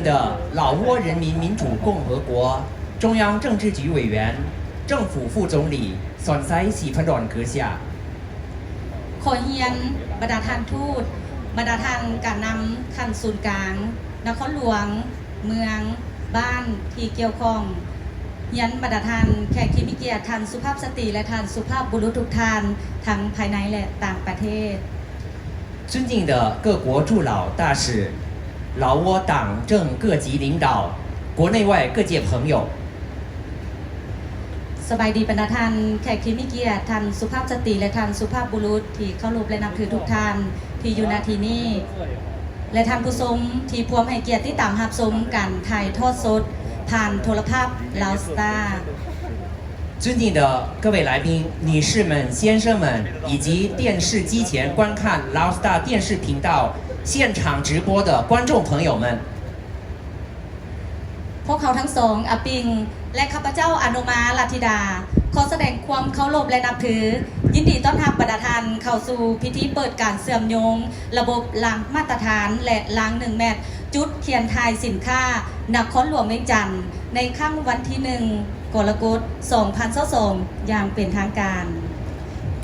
的老挝人民民主共和国中央政治局委员、政府副总理 Sonsay Siphadon 阁下。 ຂໍຮຽນບັນດາທ່ານທູດ, ບັນດາທ່ານການນຳຂັ້ນສູນກາງ, ນະຄອນຫຼວງ, ເມືອງ, ບ້ານທີ່ກ່ຽວຂ້ອງ, ຮຽນບັນດາທ່ານແຂກທີ່ມີກຽດ, ທ່ານສຸພາບສະຕີ ແລະ ທ່ານສຸພາບບຸລຸດທຸກທ່ານ ທັງພາຍໃນ ແລະ ຕ່າງປະເທດ. 尊敬的各国驻老大使、老挝党政各级领导、国内外各界朋友。 ສະບາຍດີບັນດາທ່ານແຂກທີ່ມີກຽດ, ທ່ານສຸພາບສະຕີ ແລະ ທ່ານສຸພາບບຸລຸດທີ່ເຄົາລົບ ແລະ ນັບຖືທຸກທ່ານທີ່ຢູ່ ນະ ທີ່ນີ້ ແລະ ທ່ານຜູ້ຊົມທີ່ພວມໃຫ້ກຽດຕິດຕາມຮັບຊົມການຖ່າຍທອດສົດຜ່ານໂທລະພາບ Loud Star. 尊敬的各位来宾、女士们、先生们，以及电视机前观看 Loud Star 电视频道现场直播的观众朋友们。 ພວກເຮົາທັງສອງ ອາປິງ ແລະ ຂ້າພະເຈົ້າ ອະນຸມາ ລັດທິດາ ຂໍສະແດງຄວາມເຄົາລົບ ແລະ ນັບຖື, ຍິນດີຕ້ອນຮັບບັນດາທ່ານເຂົ້າສູ່ພິທີເປີດການເຊື່ອມໂຍງລະບົບລາງມາດຕະຖານ ແລະ ລາງໜຶ່ງແມັດ ຈຸດຂຽນຖ່າຍສິນຄ້າ ນະຄອນຫຼວງວຽງຈັນ ໃນຄ່ຳວັນທີໜຶ່ງ ກໍລະກົດ ສອງພັນຊາວສອງ ຢ່າງເປັນທາງການ.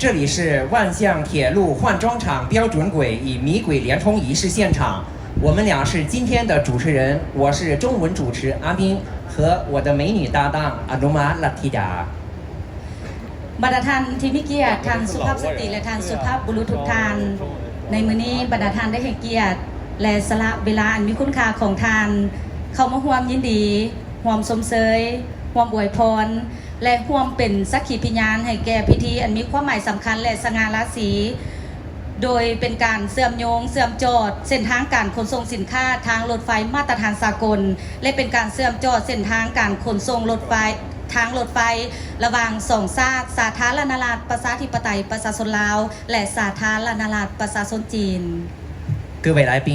这里是万象铁路换装厂标准轨与米轨联通仪式现场，我们俩是今天的主持人，我是中文主持阿斌和我的美女搭档阿努玛拉提达。 ບັນດາທ່ານທີ່ມີກຽດ, ທ່ານສຸພາບສະຕີ ແລະ ທ່ານສຸພາບບຸລຸດທຸກທ່ານ, ໃນມື້ນີ້ບັນດາທ່ານໄດ້ໃຫ້ກຽດ ແລະ ສະຫຼະເວລາອັນມີຄຸນຄ່າຂອງທ່ານ ເຂົ້າມາຮ່ວມຍິນດີ, ຮ່ວມຊົມເຊີຍ, ຮ່ວມອວຍພອນ ແລະ ຮ່ວມເປັນສັກຂີພິຍານໃຫ້ແກ່ພິທີອັນມີຄວາມໝາຍສຳຄັນ ແລະ ສະຫງ່າລາສີ ໂດຍເປັນການເຊື່ອມໂຍງ, ເຊື່ອມຈອດເສັ້ນທາງການຂົນສົ່ງສິນຄ້າທາງລົດໄຟມາດຕະຖານສາກົນ ແລະ ເປັນການເຊື່ອມຈອດເສັ້ນທາງການຂົນສົ່ງລົດໄຟ, ທາງລົດໄຟລະຫວ່າງສອງຊາດ, ສາທາລະນະລັດ ປະຊາທິປະໄຕ ປະຊາຊົນລາວ ແລະ ສາທາລະນະລັດ ປະຊາຊົນຈີນ. 各位来宾，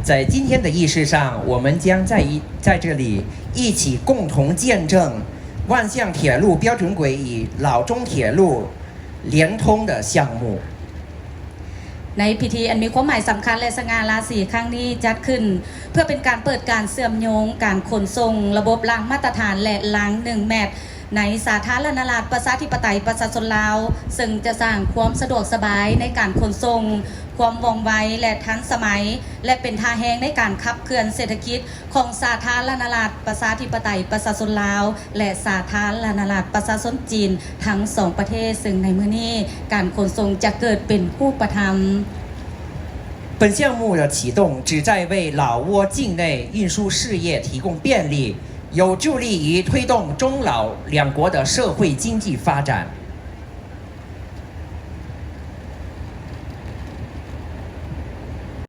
在今天的仪式上，我们将在一，在这里一起共同见证万象铁路标准轨与老中铁路联通的项目。 ໃນພິທີອັນມີຄວາມໝາຍສຳຄັນ ແລະ ສະຫງ່າລາສີຄັ້ງນີ້ຈັດຂຶ້ນ ເພື່ອເປັນການເປີດການເຊື່ອມໂຍງການຂົນສົ່ງລະບົບລາງມາດຕະຖານ ແລະ ລາງໜຶ່ງແມັດ ໃນສາທາລະນະລັດ ປະຊາທິປະໄຕ ປະຊາຊົນລາວ ເຊິ່ງຈະສ້າງຄວາມສະດວກສະບາຍໃນການຂົນສົ່ງ, ຄວາມວ່ອງໄວ ແລະ ທັນສະໄໝ ແລະ ເປັນທ່າແຮງໃນການຂັບເຄື່ອນເສດຖະກິດຂອງສາທາລະນະລັດ ປະຊາທິປະໄຕ ປະຊາຊົນລາວ ແລະ ສາທາລະນະລັດ ປະຊາຊົນຈີນ ທັງສອງປະເທດ, ເຊິ່ງໃນມື້ນີ້ການຂົນສົ່ງຈະເກີດເປັນຮູບປະທຳ. 本项目的启动旨在为老挝境内运输事业提供便利，有助力于推动中老两国的社会经济发展。